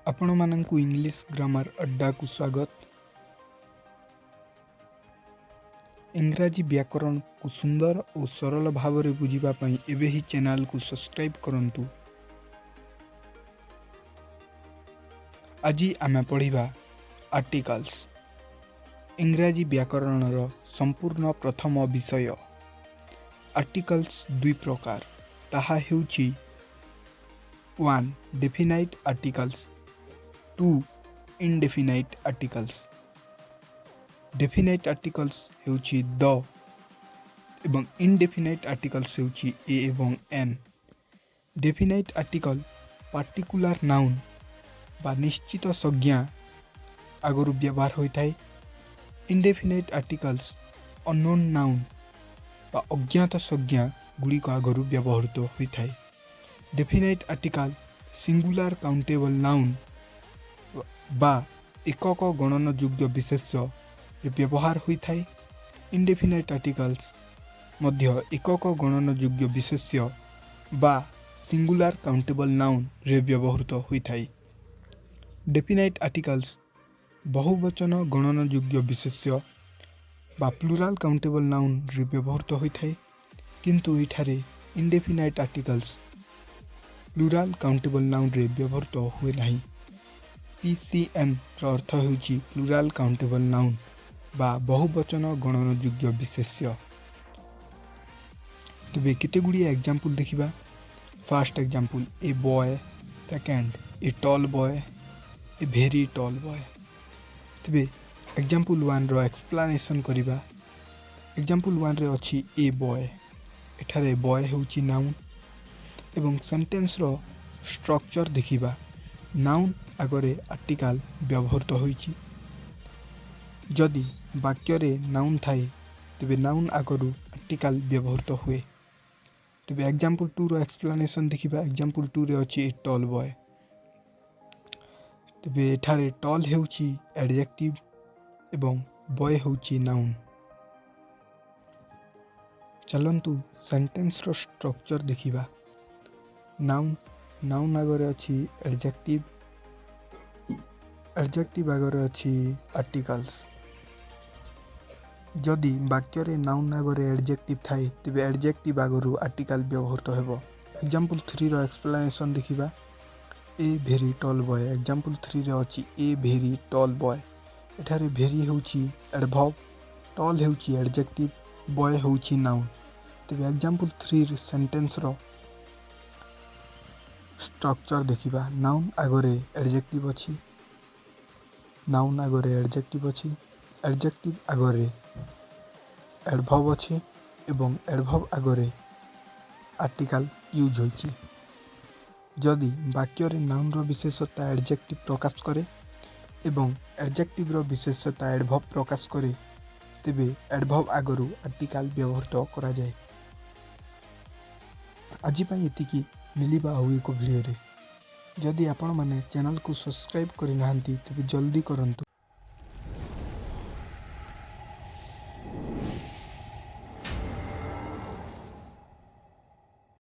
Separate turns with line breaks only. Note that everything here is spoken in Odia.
ଆପଣମାନଙ୍କୁ ଇଂଲିଶ ଗ୍ରାମାର ଆଡ୍ଡାକୁ ସ୍ୱାଗତ। ଇଂରାଜୀ ବ୍ୟାକରଣକୁ ସୁନ୍ଦର ଓ ସରଳ ଭାବରେ ବୁଝିବା ପାଇଁ ଏବେ ହିଁ ଚ୍ୟାନେଲକୁ ସବସ୍କ୍ରାଇବ୍ କରନ୍ତୁ। ଆଜି ଆମେ ପଢ଼ିବା ଆର୍ଟିକଲ୍ସ, ଇଂରାଜୀ ବ୍ୟାକରଣର ସମ୍ପୂର୍ଣ୍ଣ ପ୍ରଥମ ବିଷୟ। ଆର୍ଟିକଲ୍ସ ଦୁଇ ପ୍ରକାର, ତାହା ହେଉଛି 1 definite articles, 2 indefinite articles. Definite articles ହେଉଛି ଦ ଏବଂ ଇନଡେଫିନାଇଟ୍ ଆର୍ଟିକଲ୍ସ ହେଉଛି ଏ ଏବଂ an. Definite article particular noun ବା ନିଶ୍ଚିତ ସଂଜ୍ଞା ଆଗରୁ ବ୍ୟବହାର ହୋଇଥାଏ। ଇନଡେଫିନାଇଟ୍ ଆର୍ଟିକଲ୍ସ ଅନନୋନ୍ ନାଉନ୍ ବା ଅଜ୍ଞାତ ସଂଜ୍ଞା ଗୁଡ଼ିକ ଆଗରୁ ବ୍ୟବହୃତ ହୋଇଥାଏ। Definite article singular countable noun ବା ଏକକ ଗଣନଯୋଗ୍ୟ ବିଶେଷ୍ୟରେ ବ୍ୟବହାର ହୋଇଥାଏ। ଇନଡେଫିନାଇଟ୍ ଆର୍ଟିକଲ୍ସ ମଧ୍ୟ ଏକକ ଗଣନଯୋଗ୍ୟ ବିଶେଷ୍ୟ ବା ସିଙ୍ଗୁଲାର କାଉଣ୍ଟେବଲ୍ ନାଉନ୍ରେ ବ୍ୟବହୃତ ହୋଇଥାଏ। ଡେଫିନାଇଟ୍ ଆର୍ଟିକଲ୍ସ ବହୁବଚନ ଗଣନଯୋଗ୍ୟ ବିଶେଷ୍ୟ ବା ପ୍ଲୁରାଲ୍ କାଉଣ୍ଟେବଲ୍ ନାଉନ୍ରେ ବ୍ୟବହୃତ ହୋଇଥାଏ, କିନ୍ତୁ ଏଠାରେ ଇନଡେଫିନାଇଟ୍ ଆର୍ଟିକଲ୍ସ ପ୍ଲୁରାଲ୍ କାଉଣ୍ଟେବଲ୍ ନାଉନ୍ରେ ବ୍ୟବହୃତ ହୁଏ ନାହିଁ। ପିସିଏନ୍ର ଅର୍ଥ ହେଉଛି ପ୍ଲୁରାଲ୍ କାଉଣ୍ଟେବଲ୍ ନାଉନ୍ ବା ବହୁବଚନ ଗଣନଯୋଗ୍ୟ ବିଶେଷ୍ୟ। ତେବେ କେତେ ଗୁଡ଼ିଏ ଏକ୍ଜାମ୍ପଲ୍ ଦେଖିବା। First example, a boy. Second, a tall boy, a very tall boy. ତେବେ ଏକ୍ଜାମ୍ପଲ୍ ୱାନ୍ର ଏକ୍ସପ୍ଲାନେସନ୍ କରିବା। ଏକ୍ଜାମ୍ପଲ୍ ୱାନ୍ରେ ଅଛି ଏ ବୟ। ଏଠାରେ ବୟ ହେଉଛି ନାଉନ୍ ଏବଂ ସେଣ୍ଟେନ୍ସର ଷ୍ଟ୍ରକ୍ଚର୍ ଦେଖିବା। ନାଉନ୍ ଆଗରେ ଆର୍ଟିକାଲ ବ୍ୟବହୃତ ହୋଇଛି। ଯଦି ବାକ୍ୟରେ ନାଉନ୍ ଥାଏ, ତେବେ ନାଉନ୍ ଆଗରୁ ଆର୍ଟିକାଲ ବ୍ୟବହୃତ ହୁଏ। ତେବେ ଏକ୍ଜାମ୍ପଲ୍ ଟୁର ଏକ୍ସପ୍ଲାନେସନ୍ ଦେଖିବା। ଏକ୍ଜାମ୍ପଲ୍ ଟୁରେ ଅଛି ଏ ଟଲ୍ ବୟ। ତେବେ ଏଠାରେ ଟଲ୍ ହେଉଛି ଆଡ଼ଜେକ୍ଟିଭ୍ ଏବଂ ବୟ ହେଉଛି ନାଉନ୍। ଚାଲନ୍ତୁ ସେଣ୍ଟେନ୍ସର ଷ୍ଟ୍ରକ୍ଚର୍ ଦେଖିବା। ନାଉନ୍, ନାଉନ୍ ଆଗରେ ଅଛି ଆଡ଼ଜେକ୍ଟିଭ୍, ଆଡ଼ଜେକ୍ଟିଭ୍ ଆଗରେ ଅଛି ଆର୍ଟିକଲ୍ସ। ଯଦି ବାକ୍ୟରେ ନାଉନ୍ ଆଗରେ ଆଡ଼ଜେକ୍ଟିଭ୍ ଥାଏ, ତେବେ ଆଡ଼ଜେକ୍ଟିଭ୍ ଆଗରୁ ଆର୍ଟିକାଲ ବ୍ୟବହୃତ ହେବ। ଏକ୍ଜାମ୍ପଲ୍ ଥ୍ରୀର ଏକ୍ସପ୍ଲାନେସନ୍ ଦେଖିବା। A very tall boy. Example ଥ୍ରୀରେ ଅଛି ଏ ଭେରି ଟଲ୍ ବୟ। ଏଠାରେ ଭେରି ହେଉଛି ଆଡ଼ଭର୍ବ, ଟଲ୍ ହେଉଛି ଆଡ଼ଜେକ୍ଟିଭ୍, ବୟ ହେଉଛି ନାଉନ୍। ତେବେ ଏକ୍ଜାମ୍ପଲ୍ ଥ୍ରୀର ସେଣ୍ଟେନ୍ସର ଷ୍ଟ୍ରକ୍ଚର୍ ଦେଖିବା। ନାଉନ୍ ଆଗରେ ଆଡ଼ଜେକ୍ଟିଭ୍ ଅଛି, ନାଉନ୍ ଆଗରେ ଆଡ଼ଜେକ୍ଟିଭ୍ ଅଛି, ଆଡ଼ଜେକ୍ଟିଭ୍ ଆଗରେ ଆଡ଼ଭର୍ବ ଅଛି ଏବଂ ଆଡ଼ଭର୍ବ ଆଗରେ ଆର୍ଟିକାଲ ୟୁଜ୍ ହୋଇଛି। ଯଦି ବାକ୍ୟରେ ନାଉନ୍ର ବିଶେଷତା ଆଡ଼ଜେକ୍ଟିଭ୍ ପ୍ରକାଶ କରେ ଏବଂ ଆଡ଼ଜେକ୍ଟିଭ୍ର ବିଶେଷତା ଆଡ଼ଭର୍ବ ପ୍ରକାଶ କରେ, ତେବେ ଆଡ଼ଭର୍ବ ଆଗରୁ ଆର୍ଟିକାଲ ବ୍ୟବହୃତ କରାଯାଏ। ଆଜି ପାଇଁ ଏତିକି। ମିଳିବା ଆଉ ଏକ ଭିଡ଼ିଓରେ। ଯଦି ଆପଣମାନେ ଚ୍ୟାନେଲକୁ ସବସ୍କ୍ରାଇବ୍ କରିନାହାନ୍ତି, ତେବେ ଜଲ୍ଦି କରନ୍ତୁ।